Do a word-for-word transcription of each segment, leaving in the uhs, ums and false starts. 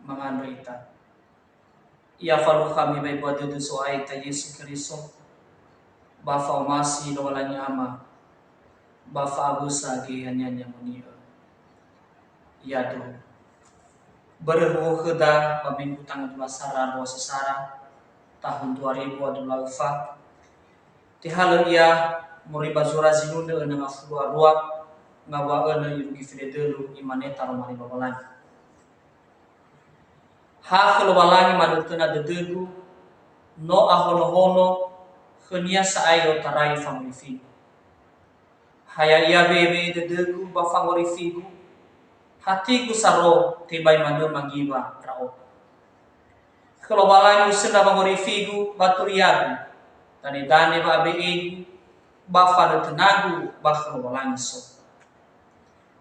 mangandrö ita. Ia falukha mibai bua dödö Zo'aya ita Yesu Keriso, ba fa'omasi Lowalangi Ama, ba fa'awusa Geheha-Nia ni'amoni'ö. Yadu. Börö huhuo khöda ba minggu tanggal dua belas Sara, dua belas Sara, tahun dua ribu dua puluh empat. Tehalö ia moroi ba zura zinunö öna ngafulu a rua, ngawua önö irugi fededölu, imane taroma li Lowalangi. Ha khö Lowalangi manötöna dödögu, no ahonohono khö-Nia sa'ae i'otarai fangorifigu. Ha ya'ia we'ewe'e dödögu ba fangorifigu, hatigu saro tebai manö mangiwa ndra'o. Khö Lowalangi usöndra wangorifigu ba turiagu, danedane wa'abe'egu, ba fanötönagu ba khö Lowalangi so.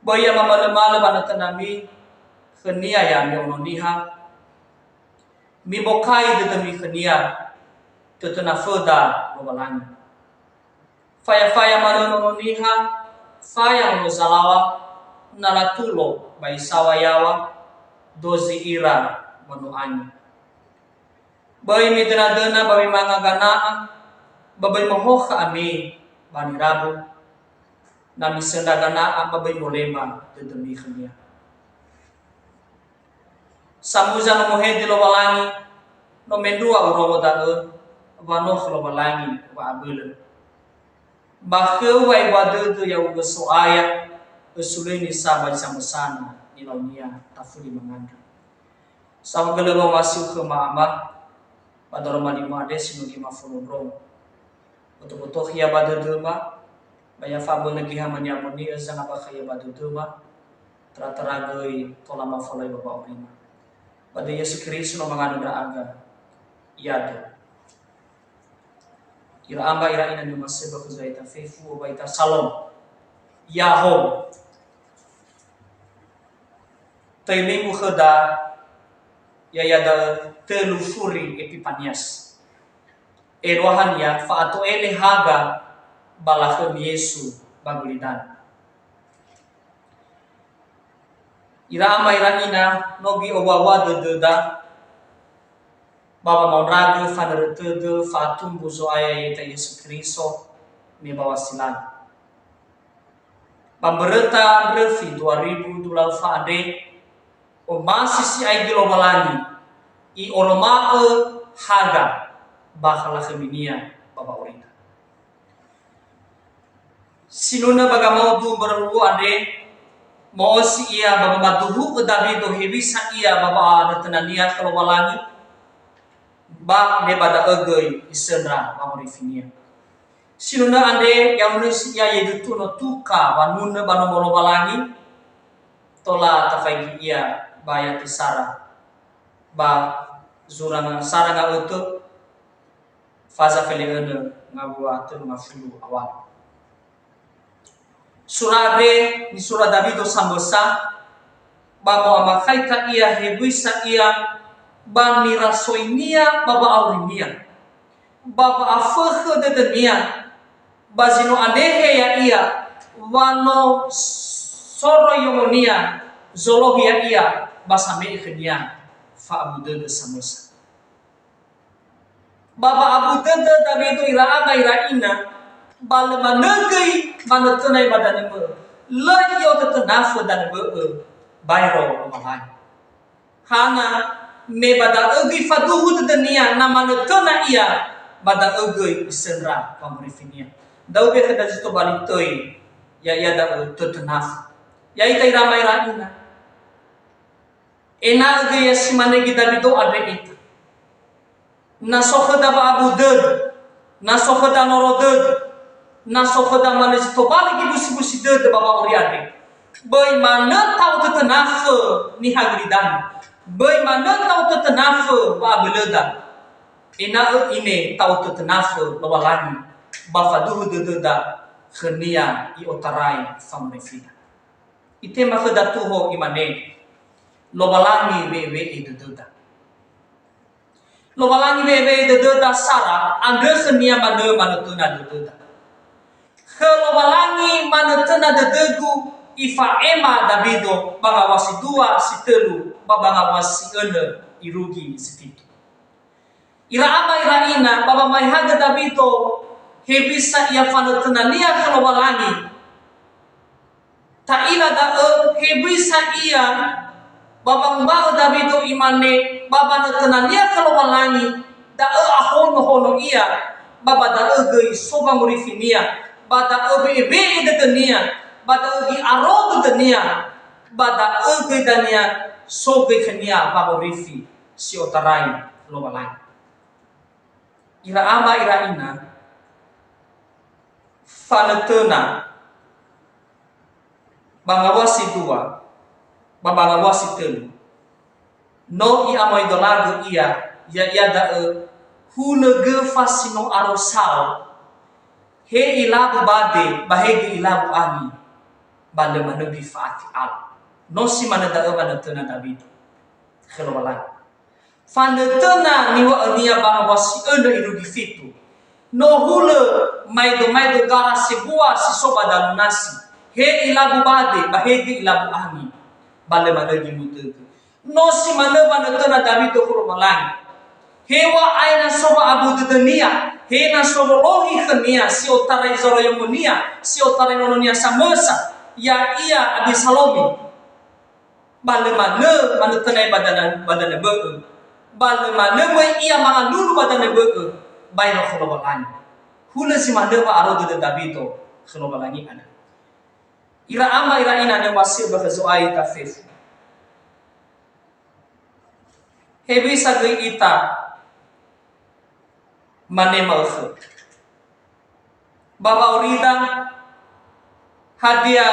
Böi ya mamölömalö wanötönami khö-Nia, ya'ami ono niha. Mibokai dödömi khö-Nia, tötöna föda Lowalangi. Faya-faya manö nono niha, faya ono zalaŵa, na latulo ba isaŵa yaŵa, dozi ira manu angi. Böi midöna-döna ba mimanga gana'a, ba böi mohokhö ami ba nirabu. Na misöndra gana'a ba böi molema dödömi khö-Nia. Samuza no mohede Lowalangi, no mendrua urongo da'ö, wa no khö Lowalangi wa'abölö. Ba khöu wa'ebua dödö ya'ugö So'aya, ösulöini sa ba zi samösana nilau-Nia taföli mangandrö. Saohagölö wa'omasiu khöma Ama, ba daroma li-Mu andre si no göi mafondrondrongo. Boto-botohi ia ba dödöma, ba ya fa'abölö Geheha-Nia ni'amoni'ö zangabakha ia ba dödöma, tera-tera göi tola mafoloi ba wa'aurima. Ba döi Yesu Keriso no mangandrö ndra'aga. Yadu. Ira ama, ira ina ni'omasi'ö khö Zo'aya ita fefu, ba ita salom. Ya'ahowu. Töi minggu khöda, ya'ia da'ö tölu furi Epipanias. Eluahania fa'ato'ele haga ba lakhömi Yesu ba gulidanö. Ira ama, ira ina, no göi owua-wua dödöda, ba wamaondragö fanörö tödö fa'atumbu Zo'aya ya'ita Yesu Keriso, me ba wasilan. Ba mböröta ndröfi dua ribu dua puluh empat andre, omasi si'aigi Lowalangi, I'oroma'ö haga bakha lakhömi-Nia ba wa'aurida. Sinunö ba gamaudu mbörö luo andre, mo'osi ia ba wamaduhu'ö Dawido hewisa ia ba wa'anötönania khö Lowalangi, ba me ba da'ö göi isöndra wangorifinia. Sinunö andre, i'aunösi ia yedutu no tuka wanunö ba nomo Lowalangi, tola tafaigi ia ba yati sara, ba zura nga-, sara nga'ötö, faza fele'önö ngawua tölu ngafulu a walu. Sura andre nisura Dawido samösa, ba mo'amakhaita ia hewisa ia ba nirasoinia ba wa'aurinia, ba wa'afökhö dödönia, ba zi no anehe ya'ia, wa no soroi yomonia zolohi ya'ia ba same'e khönia fa'abu dödö samösa. Ba wa'abu dödö Dawido, ira ama, ira ina, ba lö manö göi manötöna ia ba danö bö'ö. Lö i'otötönafö danö bö'ö baero Lowalangi. Hana, me ba da'ö göi faduhu dödönia na manötöna ia, ba da'ö göi isöndra wangorifinia. Da'ö be khöda zi tobali töi, ya'ia da'ö tötönafö. Ya'ita ira ama, ira ina. Ena'ö göi ya si mane göi Dawido andre ita. Na so khöda wa'abu dödö, na so khöda noro dödö, na so khöda manö zi tobali gibusibusi dödö ba wa'auri andre, böi manö ta'otötönafö niha gulidanö, böi manö ta'otötönafö wa'abölöda, ena'ö ine ta'otötönafö Lowalangi ba faduhu dödöda khö-Nia i'otarai fangorifida. Itema khöda tuho, imane, "Lowalangi we'ewe'e dödöda." Lowalangi we'ewe'e dödöda sara, andrö khö-Nia manö manötöna dödöda. Khö Lowalangi manötöna dödögu, ifa'ema Dawido ba ngawua si dua, si tölu, ba ba ngawua si önö irugi si fitu. Ira ama ira ina, ba wamaehagö Dawido hewisa ia fanötönania khö Lowalangi. Ta'ila da'ö, hewisa ia, ba wanguma'ö Dawido imane, ba wanötönania khö Lowalangi, da'ö ahonohono ia, ba ba da'ö göi so wangorifinia, ba da'ö we'ewe'e dödönia, ba da'ö gi'aro dödönia, ba da'ö göi dania so göi khönia wangorifi si otarai Lowalangi. Ira ama, ira ina, fanötöna ba ngawua si dua, ba ba ngawua si tölu. No i'amoidolagö ia, ya'ia da'ö hulö göfa si no aro sao, he ilabu bade, ba he göi ilabu angi, ba lö manö göi fa'ati alu. No si manö da'ö wanötöna Dawido khö Lowalangi. Fanötöna niŵa'önia ba ngawua si önö irugi fitu. No hulö maedo-maedo gara sebua si so ba dalu nasi. He ilabu bade, ba he göi ilabu angi. Ba lö manö göi mudödö. No si manö wanötöna Dawido khö Lowalangi. Heŵa'ae na so wa'abu dödönia, he na so wolohi khönia si otarai zoroiyomonia, si otarai nononia samösa, ya'ia Abisalomi. Ba lö manö manötöna ia ba dana-, ba danö bö'ö. Ba lö manö möi ia mangalulu ba danö bö'ö, baero khö Lowalangi. Hulö zi manö wa'aro dödö Dawido khö Lowalangi andrö. Ira ama, ira ina ni'omasi'ö ba khö Zo'aya ita fefu. Hewisa göi ita mane ma'ökhö. Ba wa'aurida, hadia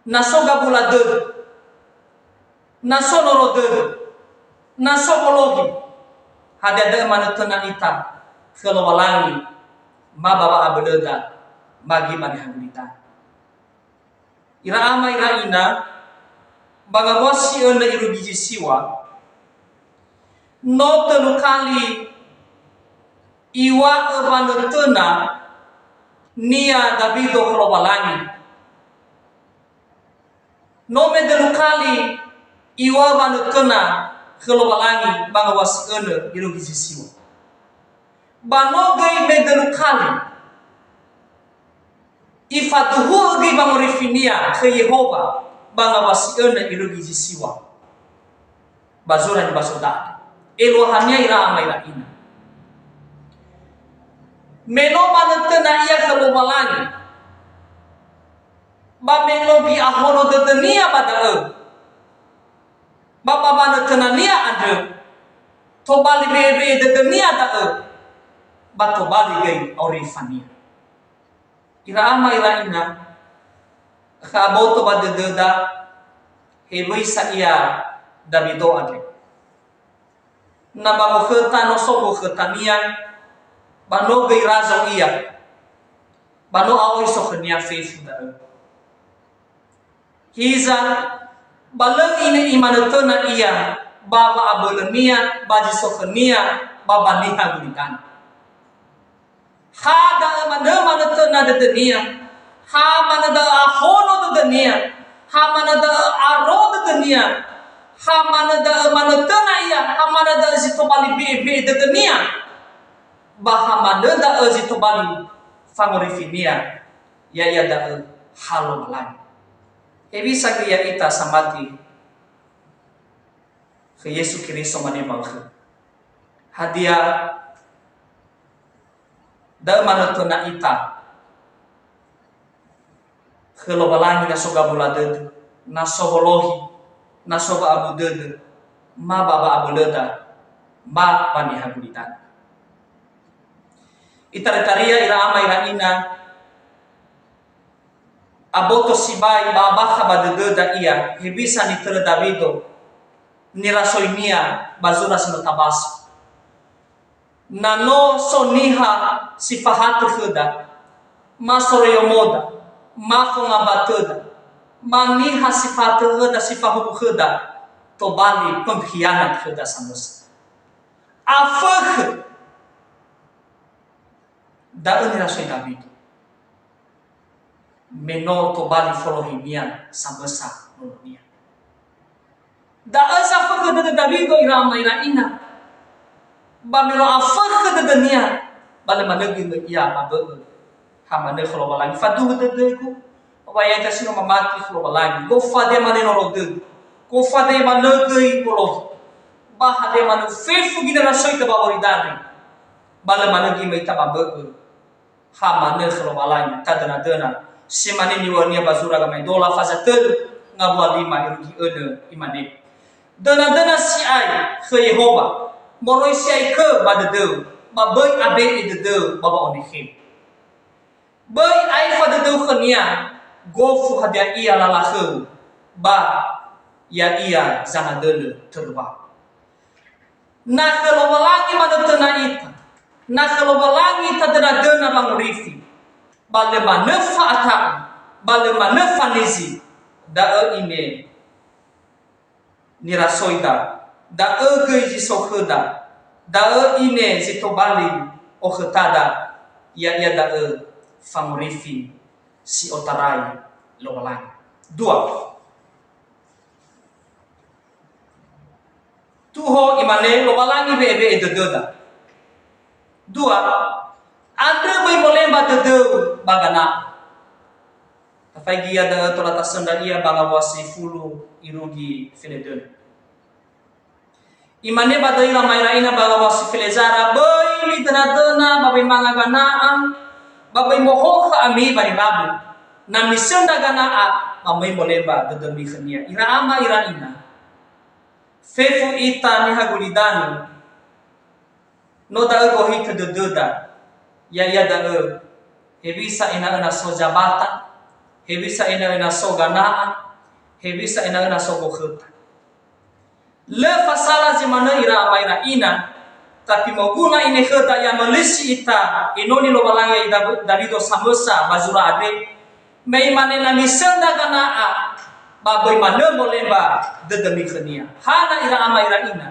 na so gabula dödö, na so noro dödö, na so wolohi, hadia da'ö manötöna ita khö Lowalangi, ma ba wa'abölöda, ma göi ba niha gurita. Ira ama, ira ina, ba ngawua si önö irugi zi siŵa, no tölu kali iŵa'ö wanötöna nia Dawido khö Lowalangi. No medölu kali iŵa'ö wanötöna khö Lowalangi ba ngawua si önö irugi zi siŵa. Ba no göi medölu kali ifaduhu'ö göi wangorifinia khö Yehowa ba ngawua si önö irugi zi siŵa ba zura nibaso da'e. Eluahania ira ama, ira ina. Me no manötöna ia khö Lowalangi, ba me no göi ahono dödönia ba da'ö, ba ba wanötönania andrö, tobali we'ewe'e dödönia da'ö, ba tobali göi aurifania. Ira ama, ira ina, akha aboto ba dödöda, hewisa ia Dawido andre. Na ba wökhöta no so wökhötania, ba no göi razo ia, ba no a'oi so khönia fefu da'ö. Hiza, ba lö ine imanötöna ia ba wa'abölönia, ba zi so khönia, ba ba niha guritania. Ha da'ö manö manötöna dödönia, ha manö da'ö ahono dödönia, ha manö da'ö aro dödönia, ha manö da'ö manötöna ia, ha manö da'ö zi tobali we'ewe'e dödönia, ba ha manö da'ö zi tobali fangorifinia, ya'ia da'ö ha Lowalangi. Hewisa göi ya'ita samati khö Yesu Keriso mane ma'ökhö. Hadia da'ö manötöna ita khö Lowalangi na so gabula dödö, na so wolohi, na so wa'abu dödö, ma ba wa'abölöda, ma ba niha guritania. Itaritaria ira ama, ira ina, aboto sibai ba abakha ba dödöda ia, hewisa nitörö Dawido, nirasoinia ba zura si no tabasa. Na no so niha si fahatö khöda, ma soroiyomoda, ma fongambatöda, ma niha si fahatö khöda, si fahuwu khöda, tobali pengkhianat khöda samösa. Afökhö. Da'ö nirasoi Dawido. me no tobali folohinia samösa nononia. Da'ö zafökhö dödö Dawido ira ama ira ina. Ba me no afökhö dödönia, ba lö manö göi möi ia ba bö'ö. Ha manö khö Lowalangi, faduhu dödögu, wa ya'ita si no mamati khö Lowalangi. Gofu hadia manö noro dödö. Gofu hadia manö göi wolohi. Ba hadia manö fefu ginöla soita ba wöri dare. Ba lö manö göi möita ba bö'ö. Ha manö khö Lowalangi, tadöna-döna, si mane niŵa'önia ba zura Gamaedola faza tölu ngawua lima irugi önö, imane, "Döna-döna si'ai khö Yehowa, moroi si'ai khö ba dödöu, ba böi abe'e dödöu ba wa'onekhe. Böi aefa dödöu khönia, gofu hadia ia lala khöu, ba ya'ia zangadölö töröw̃a'ö." Na khö Lowalangi manö töna ita, na khö Lowalangi tadöna-döna wangorifi, ba lö manö fa'ata'u, ba lö manö fanizi, da'ö ine nirasoida, da'ö göi zi so khöda, da'ö ine zi tobali okhötada, ya'ia da'ö fangorifi si otarai Lowalangi. Dua. Tuho imane, Lowalangi we'e-we'e dödöda. Dua, andrö böi molemba dödöu ba gana'a. Tafaigi ia da'ö tola tasöndra ia ba ngawua si fulu irugi feledöna. Imane ba da'ö ira ama ira ina ba ngawua si felezara, "Böi midöna-döna ba böi manga gana'a, ba böi mohokhö ami ba nirabu. Na misöndra gana'a, ba möi molemba dödömi khönia." Ira ama ira ina. Fefu ita niha gulidanö, no da'ö gohitö dödöda, ya'ia da'ö, hewisa ena'ö na so zabata, hewisa ena'ö na so gana'a, hewisa ena'ö na so gokhöta. Lö fasala zi manö ira ama ira ina, tapi moguna ine khöda ya mölisi ita enoni Lowalangi ya'ia Daw-, Dawido samösa ba zura andre, me imane, "Na misöndra gana'a, ba böi manö molemba dödömi khönia." Hana ira ama ira ina?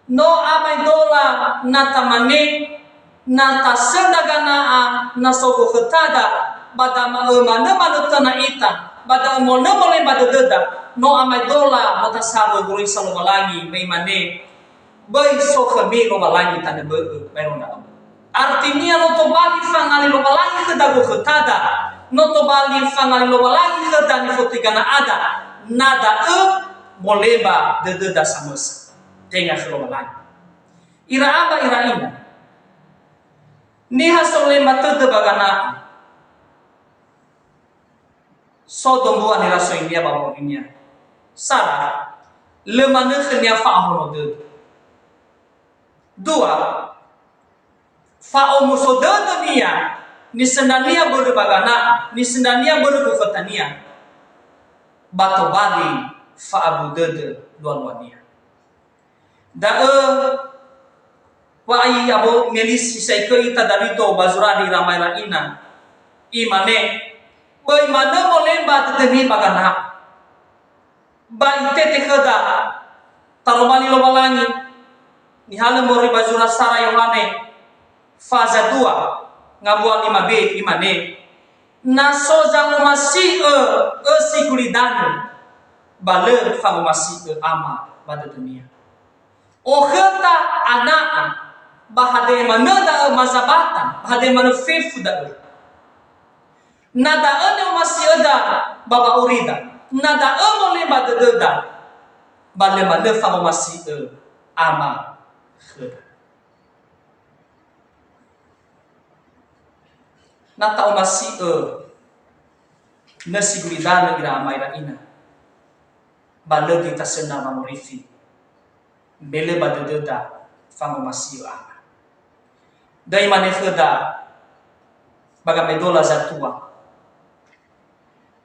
No amaedola na tamane, na tasöndra gana'a, na so gokhötada, ba da'ö manö manö töna ita, ba da'ö manö molemba dödöda, no amaedola, no tasawö goroisa Lowalangi, me imane, "Böi so khömi Lowalangi tanö bö'ö baero ndra'o." Artinia no tobali fangali Lowalangi khöda gokhötada, no tobali fangali Lowalangi khöda nifotöi gana'ada, na da'ö molemba dödöda samösa. Tenga khö Lowalangi. Ira ama ira ina. Niha solemba tödö ba gana'a. So dombua nirasoinia ba wa'aurinia. Sara, lö manö khönia fa'ahono dödö. Dua, fa'omuso dödönia, nisöndrania börö ba gana'a, nisöndrania börö gokhötania, ba tobali fa'abu dödö lualuania. Da'ö wa'ai abo melisi sa'ae khö ita Dawido ba zura andre ira ama ira ina. Imane, "Böi manö molemba dödömi ba gana'a." Ba itete khöda taromali Lowalangi, nihalö moroi ba zura sara Yohane, faza dua, ngawua lima be, imane, "Na so zangomasi'ö ösi gulidanö, ba lö fangomasi'ö Ama ba dödönia. Okhöta ana'a, ba hadia manö da'ö mazabata, ba hadia manö fefu da'ö. Na da'ö ni'omasi'öda ba wa'aurida, na da'ö molemba dödöda, ba lö manö fangomasi'ö Ama khöda." Na ta'omasi'ö nösi gulidanö ira ama ira ina, ba lö göi tasöndra wangorifi, me lö ba dödöda fangomasi'ö Ama. Da'ö imane khöda ba gamaedola zatua,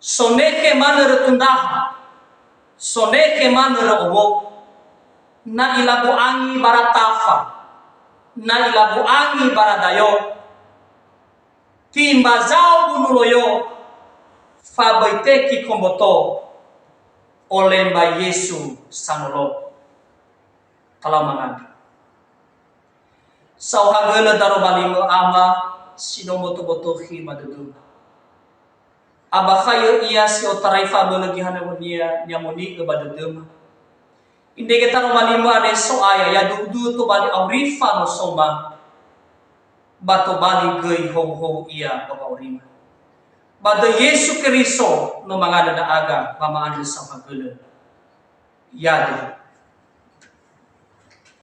"Sonekhe manö rötundraha, sonekhe manö rö'owo, na ilabu angi ba ratafa, na ilabu angi ba radayo, timba zao bunu loyo, fa böi teki komboto, olemba Yesu sanolo." Talau mangandrö. Saohagölö darobalimö Ama si no moto-botokhi ba dödöma. Abakhaigö ia si otarai fa'abölö gehanöwönia ni'amoni'ö ba dödöma. Indrege taroma limö andre So'aya, ya dödöu tobali auri fanosoma, ba tobali göi howuhowu ia ba wa'aurima. Ba döi Yesu Keriso no mangandrö ndra'aga ba ma'andrö saohagölö. Yadu.